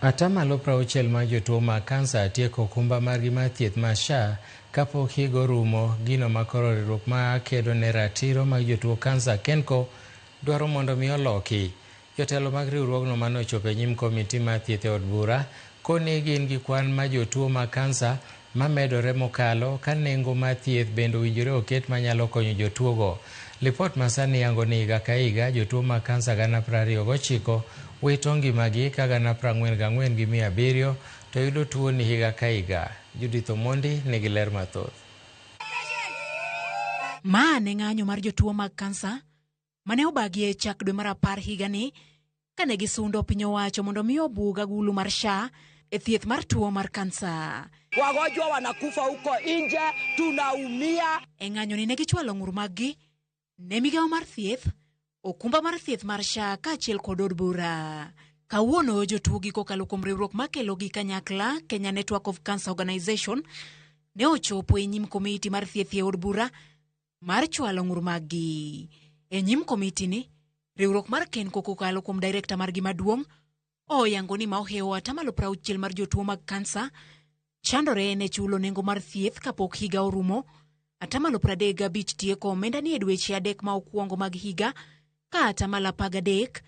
60% mar jotuo mag kansa tieko okumba margi mar thieth mar SHA kapok higa orumo, gino makoro riwruok ma kedo ne ratiro mag jotuo kansa KENCO dwaro mondo mi oloki. Jotelo mag riwruogno mane ochopo e nyim komiti mar thieth e od bura koni gin gi kwan mar jotuo mag kansa mamedore mokalo ka nengo mar thieth bende owinjore oket manyalo konyo jotuogo. Lipot masani yango ni higa ka higa jotuo mag kansa 29,000 wito ngimagi ka 44,700 to yudo tuoni higa ka higa. Judith Omondi nigi ler mathoth. Ma ne ng'anyo mar jotuo mag kansa mane obagi e chak dwe mar 10 higani kane gisundo piny owacho mondo mi obug agulu mar SHA e thieth mar tuo mar kansa. Wagonjwa wanakufa huko nje, tunaumia. E ng'anyoni ne gichwalo ng'ur maggi ne migawo mar thieth, okumba mar thieth mar SHA kaachiel kod od bura. Kawuono jotuogi kokalo kuom riwruok makelogi kanyakla Kenya Network of Cancer Organization ne ochopo e nyim komiti mar thieth e od bura mar chwalo ng'ur maggi. E nyim komiti ni, riwruok mar KENCO kokalo kuom director margi maduong' oyango ni ma ohewo 60% mar jotuo mag kansa chandore ne chulo nengo mar thieth kapok higa orumo. 35% tieko omenda ni e dweche 3 ma okwongo mag higa ka 13%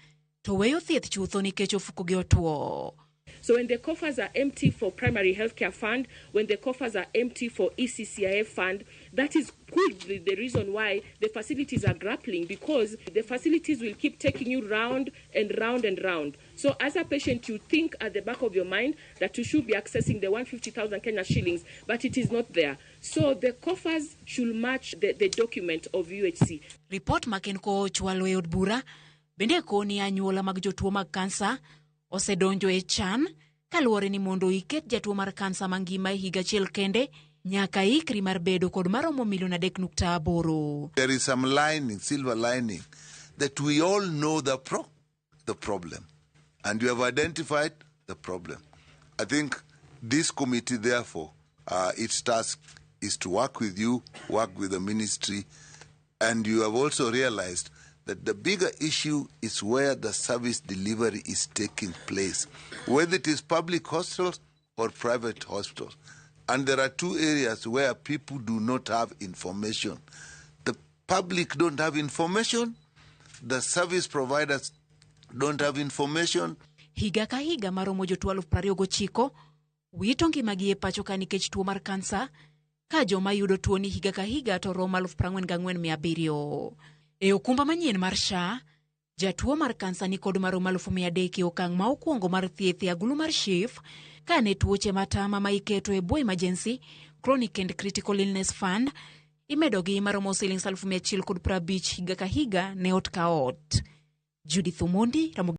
to weyo thieth chutho nikech ofukogi otwo. So when the coffers are empty for primary healthcare fund, when the coffers are empty for ECCIF fund, that is could be the reason why the facilities are grappling, because the facilities will keep taking you round and round and round. So as a patient, you think at the back of your mind that you should be accessing the 150,000 Kenya shillings, but it is not there. So the coffers should match the document of UHC. Ripot ma KENCO ochwalo e od bura bende koni anyuola mag jotuo mag kansa osedonjo e chan kaluwore ni mondo iket jatuo mar kansa mangima e higa achiel kende nyaka ikri mar bedo kod maromo milion 3.8. There is some lining, silver lining, that we all know the problem. And you have identified the problem. I think this committee, therefore, its task is to work with you, work with the ministry, and you have also realized that the bigger issue is where the service delivery is taking place, whether it is public hospitals or private hospitals. And there are two areas where people do not have information. The public don't have information, the service providers don't have information. Higa ka higa maromo jotuo 29,000 wito ngimagi e pacho ka nikech tuo mar kansa ka joma yudo tuoni higa ka higa to romo 44,700. E okumba manyien mar SHA, jatuo mar kansa ni kod maromo 300,000 e okang' ma okwongo mar thieth e agulu mar SHIF ka ne tuoche matama ma iketo e bwo emergency chronic and critical illness fund imedogi maromo silings 150,000 higa ka higa ne ot ka ot. Judith Omondi, Ramogi.